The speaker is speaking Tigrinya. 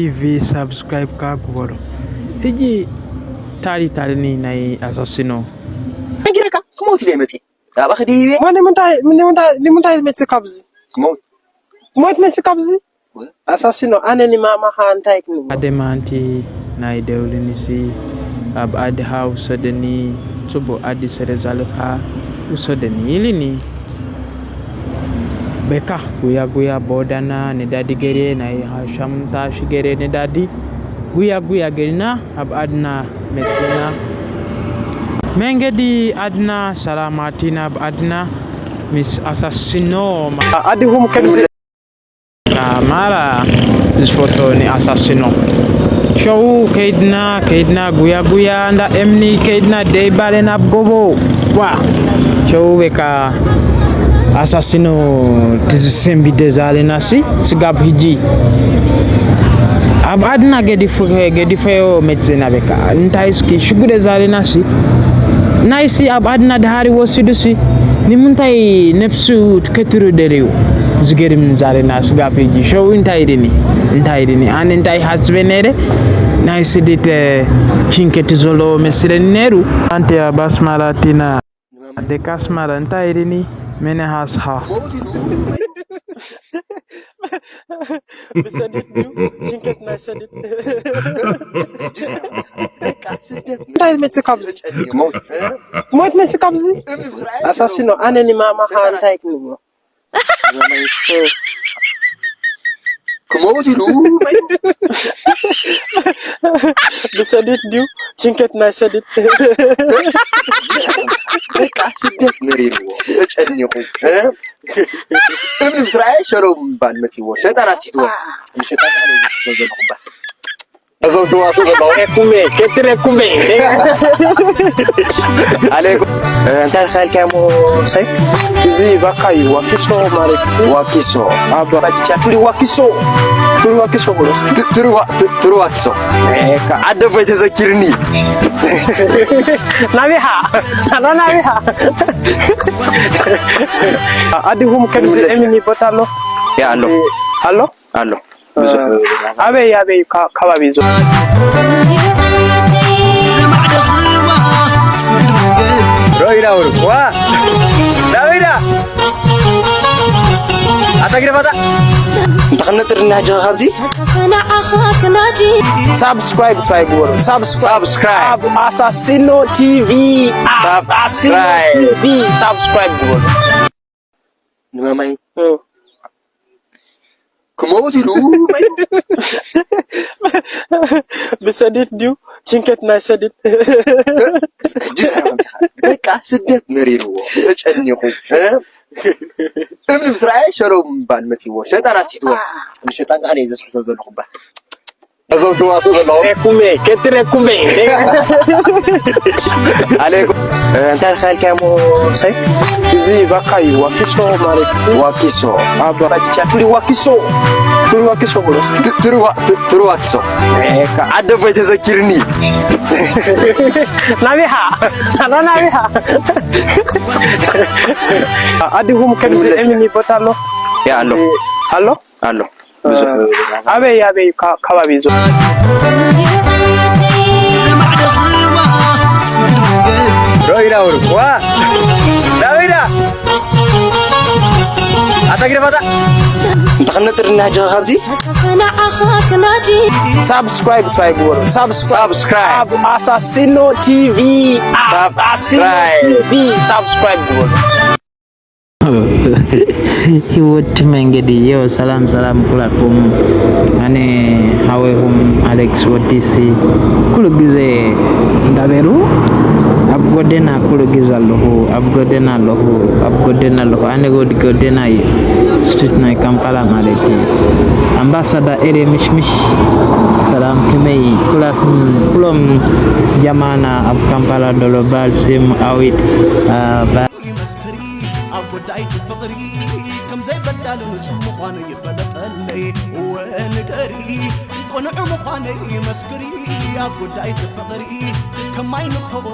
ቲቪ ሳብስክራይብ ካ ግበሩ። ሕጂ ታሪ ታሪኒ ናይ ኣሳሲኖ። ነጊረካ ክመውት ኢለ መፅእ ናባኺ ድይቤ እሞ ንምንታይ ንምንታይ ንምንታይ መፅእ ካብዚ ክመውት ክመውት መፅእ ካብዚ ኣሳሲኖ ኣነ ንማማኻ እንታይ ክንብል ሓደ ማንቲ ናይ ደውልኒሲ ኣብ ኣድሃ ውሰደኒ ጽቡቕ ኣዲ ስለ ዘለኻ ውሰደኒ ኢልኒ። በካ ጉያ ጉያ በወዳና ነዳዲ ገሬ ናይ ሻሙንታ ሽገሬ ነዳዲ ጉያ ጉያ ገሪና ኣብ ኣድና መጺና። መንገዲ ኣድና ሰላማቲና ኣብ ኣድና ምስ ኣሳሲኖ ኣዲኹም ከምዚ ማራ ዝፈቶ ንኣሳሲኖ ሸው ከይድና ከይድና ጉያ ጉያ እንዳ እምኒ ከይድና ደይባለ ናብ ጎቦ ዋ ሸው በቃ ኣሳሲኖ ትዝሰንቢደ ዛለናሲ ስጋብ ህጂ ኣብ ኣድና ገዲፈዮ መፅእና በቃ እንታይ እስኪ ሽጉደ ዛለናሲ ናይሲ ኣብ ኣድና ድሃሪ ወሲዱሲ ንምንታይ ነብሱ ከትሩ ደልዩ ዝገርም ዛሬና ስጋብ ሕጂ ሸው እንታይ ድኒ እንታይ ድኒ ኣነ እንታይ ሓስበ ነይረ ናይ ስደት ሽንከት ዘለዎ መስለኒ ነይሩ ኣንቲ ኣባስ ማላቲና ደቃስ ማላ እንታይ ድኒ መነ ሃስኻ ብሰዲድ ድዩ ሽንከት ናይ ሰዲድ እንታይ መፅእ ካብዚ ሞት መፅእ ካብዚ ኣሳሲኖ ኣነ ንማማኻ እንታይ ክንብሎ ክመውት ኢሉ ብሰዲድ ድዩ ሽንከት ናይ ሰዲድ በቃ ስደት መሪርዎ ተጨኒቑ እምኒ ምስ ረኣየ ሸረው ምባል መፂዎ ሸጣን ኣስሒትዎ ንሸጣን ኣነ ዝሕዞ ዘለኹ እባ እዞም ትዋሱ ዘለዉ ኩሜ ከትረ ኩሜ ኣሌኩ እንታይ ተኻልካሞ ሰይ እዚ ባካ እዩ ዋኪሶ ማለት ዋኪሶ ኣብ ባጅቻ ቱሪ ዋኪሶ ቱሪ ዋኪሶ ብሎ ትሩ ዋኪሶ ዓደቦይ ተዘኪርኒ ናቢኻ ኣላ ናቢኻ ኣዲኹም ከምዚ እምኒ ቦታ ኣሎ ኣሎ ኣሎ ኣሎ ኣበይ ኣበይ ከባቢ ዞ ሮኢና ውሩ ዋ ናበይና ኣታ ግደፋታ እንተ ክነጥር እናሕጂ ካብዚ ሳብስክራይብ ትራይ ግበሩ ሳብስክራይብ ኣሳሲኖ ቲቪ ኣሳሲኖ ቲቪ ሳብስክራይብ ግበሩ ንማማይ ክመውት ኢሉ ብሰዲድ ድዩ ችንከት ናይ ሰዲድ ሕጂ ሰላም በቃ ስደት መሪርዎ ተጨኒቑ እምኒ ምስ ረኣየ ሸረው ምባል መፂዎ ሸጣን ኣስሒትዎ ንሸጣን ከዓ ዘስሕሶ ዘለኹ ባ እዞም ትዋሱ ዘለዉ ኩሜ ከትረ ኩሜ ኣሌኩ እንታይ ተኻልካሞ ሰይ እዚ ባካ እዩ ዋኪሶ ማለት ዋኪሶ ኣብ ባጅቻ ቱሪ ዋኪሶ ቱሪ ዋኪሶ ብሎ ቱሪ ዋኪሶ ዓደቦይ ተዘኪርኒ ናቢኻ ኣላ ናቢኻ ኣዲኹም ከምዚ እምኒ ቦታ ኣሎ ኣሎ ኣሎ ኣሎ ኣበይ ኣበይ ከባቢ ዞ ሮኢና ውሩ ዋ ናበይና ኣታ ግደፋታ እንተ ክነጥር እናሕጂ ካብዚ ሳብስክራይብ ትራይ ግበሩ ሳብስክራይብ ኣሳሲኖ ቲቪ ኣሳሲኖ ቲቪ ሳብስክራይብ ግበሩ ህይወት መንገዲ ዮ ሰላም ሰላም ኩላኩም ኣነ ሃወይኹም ኣሌክስ ወዲሲ ኩሉ ግዜ እንዳቤሩ ኣብ ጎደና ኩሉ ግዜ ኣለኹ ኣብ ጎደና ኣለኹ ኣብ ጎደና ኣለኹ ኣነ ጎድ ጎደና እዩ ስቱት ናይ ካምፓላ ማለት እዩ ኣምባሳዳ ኤሬ ምሽምሽ ሰላም ከመይ ኩላኩም ኩሎም ጀማና ኣብ ካምፓላ ደሎ ባል ስም ኣዊት ይመስክሪ ኣብ ጉዳይ ፍቕሪ ከም ዘይበዳል ንጹህ ምዃነይ ፈለጠለይ እወ ንገሪ ቅኑዕ ምዃነይ መስክሪ ኣብ ጉዳይ ፍቕሪ ከማይ ንኮቦ